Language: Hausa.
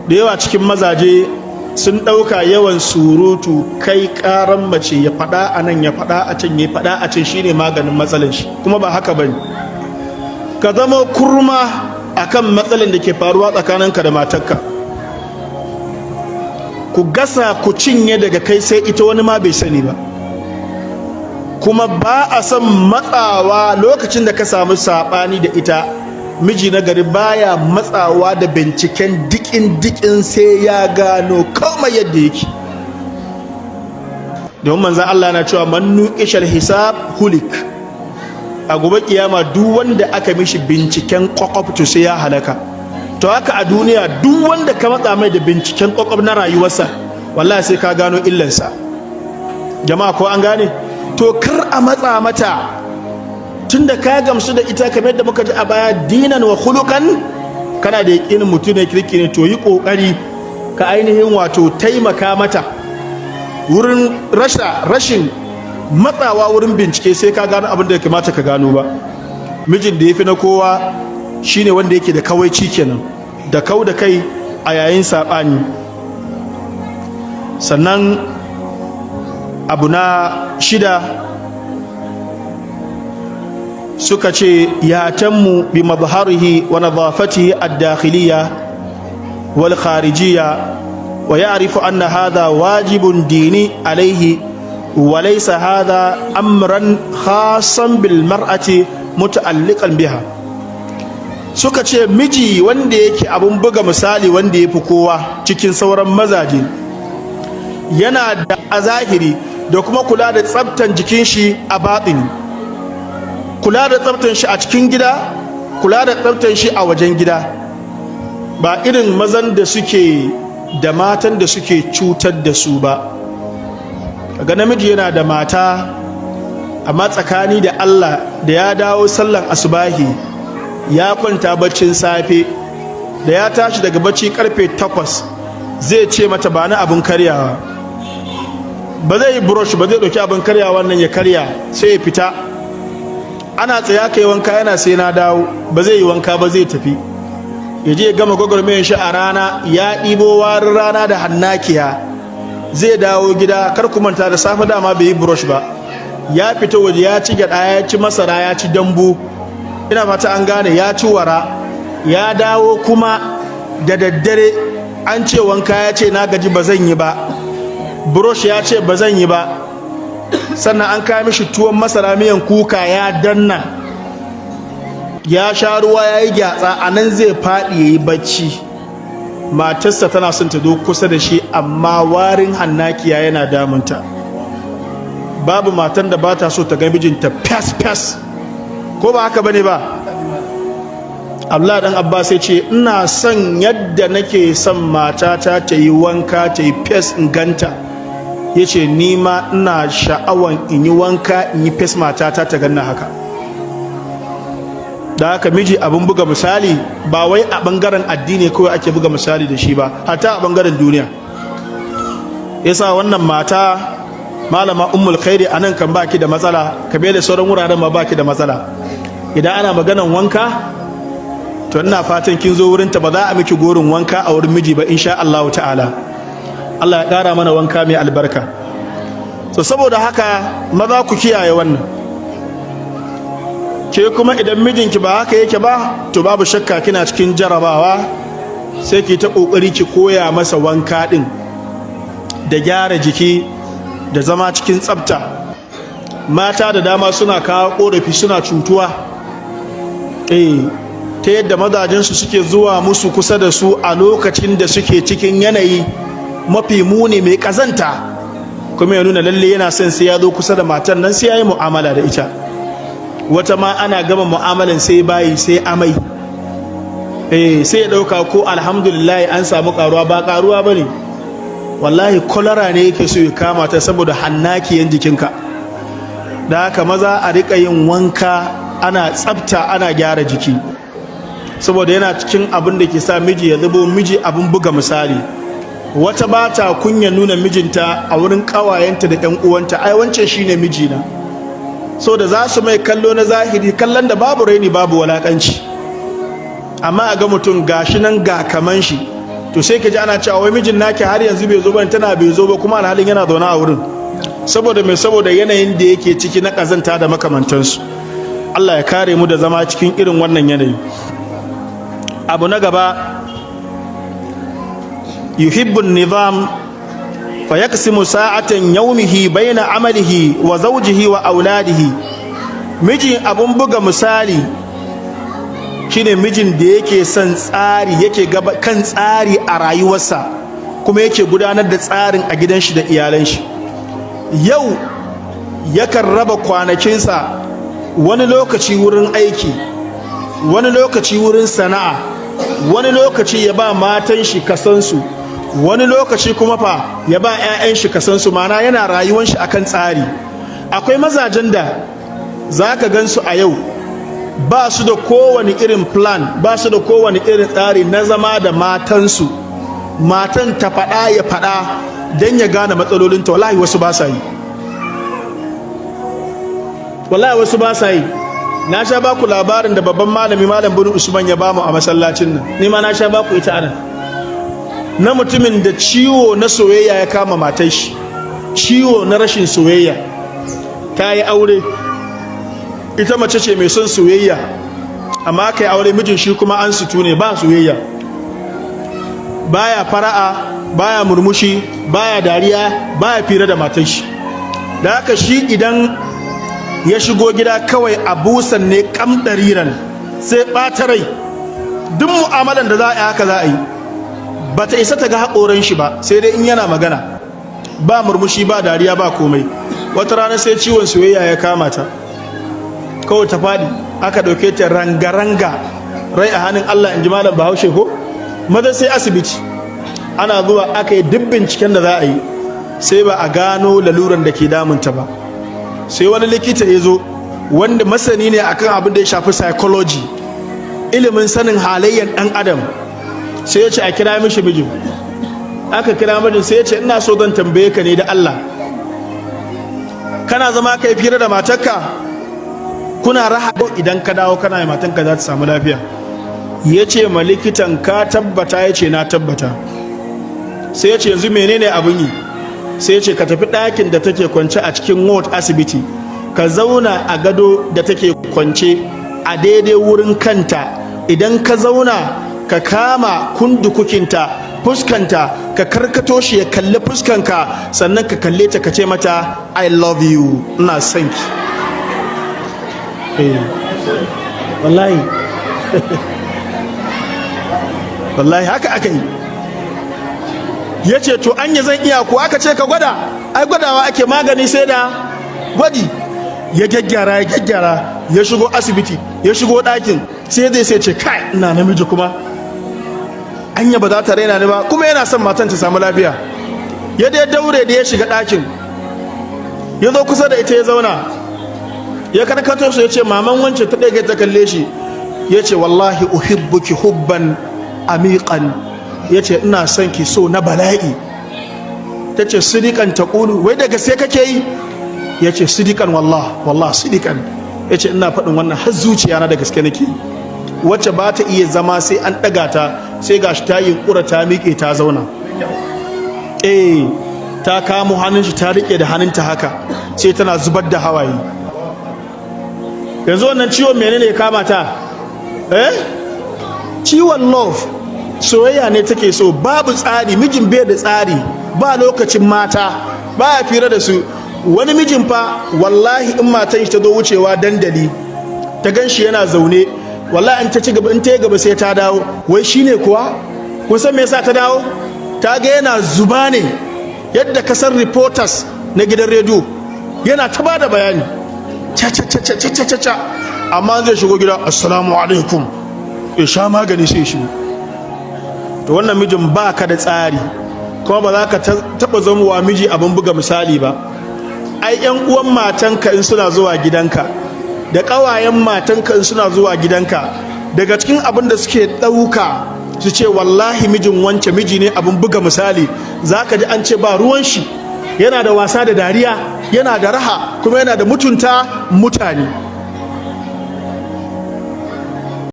Da yawa cikin mazaje sun ɗauka yawan surutu, kai ƙaran mace, ya faɗa a nan, ya faɗa a can, ya faɗa a can, shine maganin matsalan shi, kuma ba haka bane. Ka zama kurma akan matsalan da ke faruwa tsakaninka da matarka. Ku gasa ku cinye daga kai sai ita, wani ma bai sani ba. Kuma ba a son matsawa lokacin da ka samu saɓani da ita. Miji na gari baya matsawa da binciken dikin dikin sai ya gano komai yadda yake, domin manzan Allah na cewa man nuqishal hisab hulik. A gobe kiyama, duk wanda aka mishi binciken kwakwaf to sai ya halaka. To haka a duniya, duk wanda ka matsa mai da binciken kwakwaf na rayuwarsa, wallahi sai ka gano illansa. Jama'a, ko an gane? To kar a matsa mata, tunda ka gamsu da ita, kamar yadda muka ji a baya, dinan wa khuluqan, kana da yakinin mutum ne kirki ne, to yi kokari ka ainihin wato taimaka mata wurin rashin matsawa wurin bincike sai ka gano abin da ya kamata ka gano ba. Mijin da ya fi na kowa shine wanda yake da kawaici kenan, da kau da kai a yayin saɓani. Sannan abu na shida suka ce yahtammu bi mazharihi wa nadhafatihi ad-dakhiliyya wal kharijiyya, wa ya'rifu anna hadha wajibun dini alayhi, wa laysa hadha amran khassan bil mar'ati muta'alliqan biha. Suka ce miji wanda yake abun buga misali, wanda ya fi kowa cikin sauran mazaje, yana da a zahiri da kuma kula da tsaftan jikin shi a batini, kula da tsaftan shi a cikin gida, kula da tsaftan shi a wajen gida. Ba irin mazan da suke da matan da suke cutar da su ba. Kaga namiji yana da mata, amma tsakani da Allah, da ya dawo sallan asubahi ya kwanta baccin safe, da ya tashi daga bacci karfe 8 zai ce mata, "Ba ni abin karyawa." Ba zai yi brush ba, zai ɗauki abin karyawa nan ya karya, sai ya fita. Ana tsaya kai wanka, yana "Sai na dawo." Ba zai yi wanka ba, zai tafi ya je ya gama gwagwarmayar shi a rana, ya ɗibo warin rana da hannakiya. Zai dawo gida, kar ku manta da safe dama bai yi brush ba, ya fita waje ya ci gyaɗa, ya ci masara, ya ci dambu, ina fata an gane, ya ci wara. Ya dawo kuma da daddare, an ce wanka, ya ce, "Na gaji, ba zan yi ba." Brush, ya ce, "Ba zan yi ba." Sannan an kawo mishi tuwon masara miyan kuka, ya danna, ya sha ruwa, ya yi gyatsa, a nan zai faɗi ya yi bacci. Matarsa tana son ta zo kusa da shi, amma warin hannakiya yana damunta. Babu matan da ba ta so ta ga mijinta fes fes, ko ba haka bane ba? Abdullah dan Abbas ya ce, "Ina son yadda nake son matata ta yi wanka, ta yi fes in ganta." Ya ce, "Ni ma ina sha'awan in yi wanka, in yi fes, matata ta ganna haka." Da haka miji abin buga misali, ba wai a bangaren addini kawai ake buga misali da shi ba, hatta a bangaren duniya. Yasa wannan mata, Malama Ummul Khairi, anan kan baki da matsala, kabe da sauran wuraren ma baki da matsala. Idan ana maganan wanka, to ina fatan kin zo wurinta, ba za a miki gorin wanka a wurin miji ba, insha Allah ta'ala. Allah ya ƙara mana wanka mai albarka. So saboda haka maza ku kiyaye wannan. Ke kuma idan mijinki ba haka yake ba, to babu shakka kina cikin jarabawa. Sai ki ta kokari ki koya masa wanka din da gyara jiki da zama cikin tsafta. Mata da dama suna kawo korafi, suna cutuwa ta yadda mazajensu suke zuwa musu kusa da su a lokacin da suke cikin yanayi mafi muni, mai kazanta, kuma ya nuna lalle yana son sai ya zo kusa da matan nan, sai ya yi mu'amala da ita. Wata ma ana gama mu'amalan sai bayi, sai amai. Sai ya dauka ko alhamdulillah an samu karuwa. Ba karuwa bane, wallahi kwalara ne yake so ya kama ta saboda hannakiyan jikinka. Da haka maza a rika yin wanka, ana tsafta, ana gyara jiki, saboda yana cikin abin da ke sa miji ya zubo miji abin buga misali. Wata ba ta kunya nuna mijinta a wurin ƙawayenta da ƴan uwanta: "Ai wancan shine mijina." So da za su mai kallo na zahiri, kallon da babu raini, babu walakanci. Amma a ga mutum gashi nan ga kaman shi. To sai ka ji ana cewa, "Wai mijin naki har yanzu bai zo ba?" Tana, "Bai zo ba," kuma alhalin yana zaune a wurin. Saboda mai? Saboda yanayin da yake ciki na kazanta da makamantansu. Allah ya kare mu da zama cikin irin wannan yanayi. Abu na gaba, يحب النظام فيقسم ساعة يومه بين عمله وزوجه وأولاده. Mijin abun buga misali shine mijin da yake son tsari, yake gaba kan tsari a rayuwarsa, kuma yake gudanar da tsarin a gidan shi da iyalan shi. Yau yakan raba kwanakinsa, wani lokaci wurin aiki, wani lokaci wurin sana'a, wani lokaci ya ba matan shi kasansu, wani lokaci kuma fa ya ba 'ya'yan shi kasansu. Mana yana rayuwan shi akan tsari. Akwai mazajen da za ka gansu a yau ba su da kowane irin plan, ba su da kowane irin tsari na zama da matansu, matan ta faɗa, ya faɗa, don ya gane matsalolinta. Wallahi wasu ba sa yi, wallahi wasu ba sa yi. Na sha baku labarin da babban malami, Malam Bin Usman, ya bamu a masallacin nan. Ni ma na sha baku ita anan, na mutumin da ciwo na soyayya ya kama matar shi, ciwo na rashin soyayya. Ta yi aure, ita mace ce mai son soyayya, amma aka yi aure, mijin shi kuma an sutu ne, ba soyayya, baya fara'a, baya murmushi, baya dariya, baya fira da matar shi. Da haka shi idan ya shigo gida kawai عبوسا ne قمطريرا, sai ɓata rai. Duk mu'amalan da za a yi, haka za a yi. Ba ta isa ta ga haƙoran shi ba, sai dai in yana magana. Ba murmushi, ba dariya, ba komai. Wata rana sai ciwon soyayya ya kama ta, kawai ta faɗi, aka ɗauke ta ranga-ranga, rai a hannun Allah, in ji Malam Bahaushe ko. Maza sai asibiti. Ana zuwa aka yi duk binciken da za a yi, sai ba a gano laluran da ke damunta ba. Sai wani likita ya zo wanda masani ne akan abin da ya shafi psychology, ilimin sanin halayyar ɗan adam. Sai ya ce a kira mishi mijin. Aka kira mijin, sai ya ce, "Ina so zan tambaye ka ne da Allah, kana zama kai fira da matarka, kuna raha? Idan ka dawo kana yi, matanka za ta samu lafiya?" Ya ce ma likitan, "Ka tabbata?" Ya ce, "Na tabbata." Sai ya ce, "Yanzu menene abin yi?" Sai ya ce, "Ka tafi ɗakin da take kwance a cikin ward asibiti, ka zauna a gado da take kwance, a daidai wurin kanta. Idan ka zauna, ka kama kundukukinta, fuskanta, ka karkato shi ya kalli fuskanka, sannan ka kalle ta, ka ce mata, 'I love you, ina son ki.'" Eh, wallahi, wallahi haka aka yi. Ya ce, "To, anya zan iya ko?" Aka ce, "Ka gwada, ai gwadawa ake magani sai da gwadi." Ya gyaggyara, ya gyaggyara, ya shigo asibiti, ya shigo ɗakin, sai zai sai ce, "Kai, ina namiji kuma, anya ba za ta raina ni ba?" Kuma yana son matan ta samu lafiya. Ya dai daure da ya shiga ɗakin, ya zo kusa da ita, ya zauna, ya karkato su, ya ce, "Maman wance." Ta ɗaya ta kalle shi, ya ce, "والله أحبك حبا عميقا." Ya ce, "Ina son ki so na bala'i." Ta ce, "صدقا تقول? Wai da gaske kake yi?" Ya ce, "صدقا والله، والله صدقا." Ya ce, "Ina faɗin wannan har zuciya na, da gaske nake yi." Wacce ba ta iya zama sai an ɗaga ta, sai gashi ta yunƙura, ta miƙe, ta zauna. Eh, ta kamo hannun shi, ta riƙe da hannunta haka, sai tana zubar da hawaye. Yanzu wannan ciwon menene ya kama ta? Eh, ciwon love, soyayya ne take so. Babu tsari, mijin bai da tsari, ba lokacin mata, ba ya fira da su. Wani mijin fa, wallahi, in matan shi ta zo wucewa dandali, ta gan shi yana zaune, wallahi in ta ci gaba, in ta yi gaba, sai ta dawo, "Wai shine kuwa?" Kun san me yasa ta dawo? Ta ga yana zuba ne yadda kasar reporters na gidan rediyo, yana ta bada bayani, ca ca ca ca ca ca ca. Amma zai shigo gida, "Assalamu alaikum," ya sha magani, sai shigo. To, wannan mijin ba ka da tsari, kuma ba za ka taɓa zamowa miji abin buga misali ba. Ai yan uwan matanka in suna zuwa gidanka, da ƙawayen matanka in suna zuwa gidanka, daga cikin abin da suke ɗauka su ce, "Wallahi mijin wance miji ne abin buga misali," za ka ji an ce ba ruwan shi, yana da wasa da dariya, yana da raha, kuma yana da mutunta mutane.